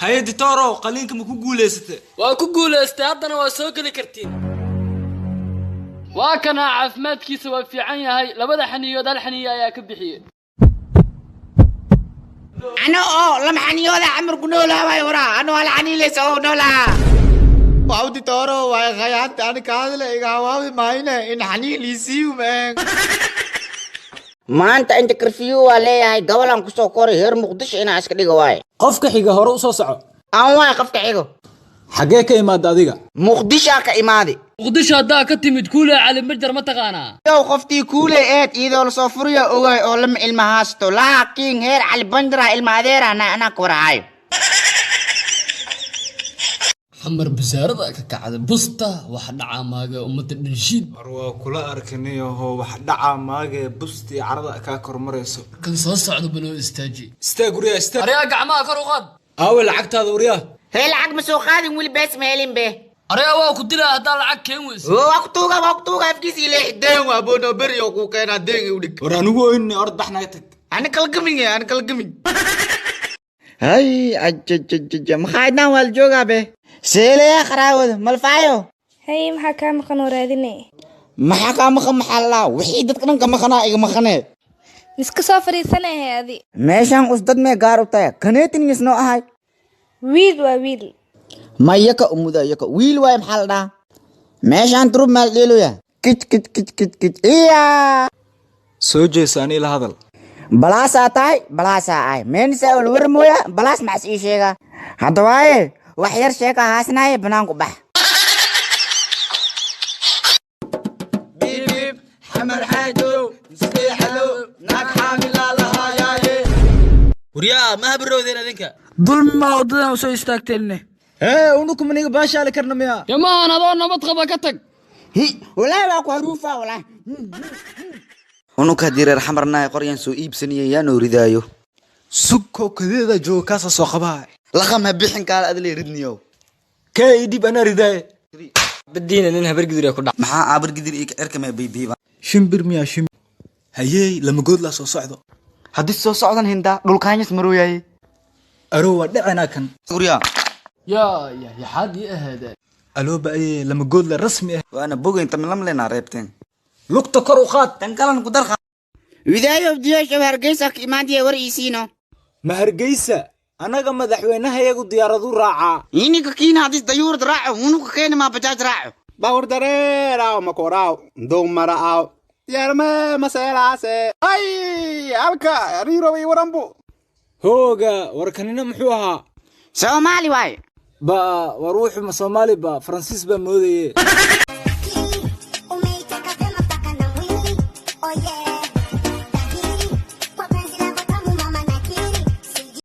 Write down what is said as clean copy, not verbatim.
Haye ditorow, qaliinka ma ku guulaysatay? Waa ku guulaystay, haddana waa soo geli kartiin. Waa kanaa, caafimaadkiisa waa fiican yahay. Labada xaniyood hal xaniyo ayaa ka bixiyey. Ano oo lama xaniyooda camar ku noolaa waay waraa, ano hal xaniileys oo noolaa. Waaw ditoro, waay khayaanta ani kaadle iga hawaawi maayne in xaniin liisiiyu meen. Maanta inta curfew waa leeyahay, gobolaan kusoo koray heer Muqdisho inaa iska dhiga waaye. Qofka xiga hore u soo soco. Aan waay qofka xigo. Xaggee ka imaada adiga? Muqdishaa ka imaadi. Muqdisho haddaa ka timid, Kuule Cali Majar ma taqaanaa? Yow, qoftii kuuley eed iyadoo lasoo furiyo ogaay oo lama ilma haasto, laakiin heer Cali Bandara ilma adeera anaa ka warhayo. Xamar basaarada ka kacda, busta wax dhacaa maaga ummadda dhanshiid. War waa kula arkanayaho, wax dhacaa maagee, bustii carada kaa kormarayso. Kan soo socda banoo istaaji. Istaag wariyaa, istaag. Aryaa, gacmaha kor u qaad. Aawe lacagtaada, waryaa? Hee, lacag ma soo qaadin weli, bees ma helin be. Aryaa, waa ku dilaa haddaa lacag keen weyse. Waa ku tuuga, waa ku tuuga, afkiisa ileexi. Deen waa bono beri oo kuu keenaa, deen u dhig. War anigu oyni, orod bax, naga tag. Ani kala gamin, ani kala gamin. Hay ajajajaja, maxaa waa la joogaa be, seeleya qaraawada malfaayo. Hay, maxaa kaa maqan oo raadinay? Maxaa kaa maqan? Maxaa lalaa wixii dadka dhan ka maqanaa iga maqanee. Miska soo fadhiisanahay adi. Meeshaan us dad mee gaar u tahay kaneetin noo ahay. Wiil waa wiil. Mayaka umuda yaka wiil waay, maxaa la dhahaa meeshaan turub maal dheeloya, kij kij kij kij kij iya. Soo jeesa, ani ila hadal. Balaasaa tahay, balaasaa ahay, meenisa ol war mooya, balaas maxas ii sheegaa hadda waaye, wax yar sheeka haasnaaye, banaanku bax. Biib xamar xaajow musliixalow naag xaamilaa lahaayaaye. Waryaa, ma habarowdeen adinka? Dulmi maa waddadan usoo istaagteenne? Hee, unuku maniga baashaali karna miya? Yamahan adoo nabad qaba ka tag. Hi, walaahi waa ku haruufaa walaahi. Unuka haddii reer Xamarnahay, qoryaan soo iibsaniya yaanoo ridaayo. Sugko kadeeda jooga, kaasa soo qabaa. Laqam ha bixin, kaala adley ridniyow. Kee ii dhib, anaa ridaaye. Badiina nin habar gidir ku dhac. Maxaa aabar gidir iyo cirka mee baybiiba? Shimbir miyaa shimbir? Hayey, lama good laa soo socdo. Haddii soo socdan hindaa dhulkaanyas marooyaye. Aroo, waa dhacenaa kan. Guryaa. Yaa ya yaxaad ii ahaadeen. Alooba ayee, lama good la rasmi ah. Waana bogeyn tamilamlenaa reebteen. Lugta kor u qaad. Tan kalan ku darqa. Widaayo diyaasha Hargeysa ka imaantiya, war iisiino. Ma Hargeysa? Annaga madaxweynahayagu diyaaradu raacaa. Ininka kiina hadis dayuurad raaco, unuka keena maa bajaaj raaco. Bawr dareeraaw makoraaw dowmaraaw yarme maseelaase ay halka riiroway waranbu. Hooga, warkanina muxuu ahaa? Soomaali waaye. Ba war, wuxuu ma Soomaali ba? Faransiis baa moodaye.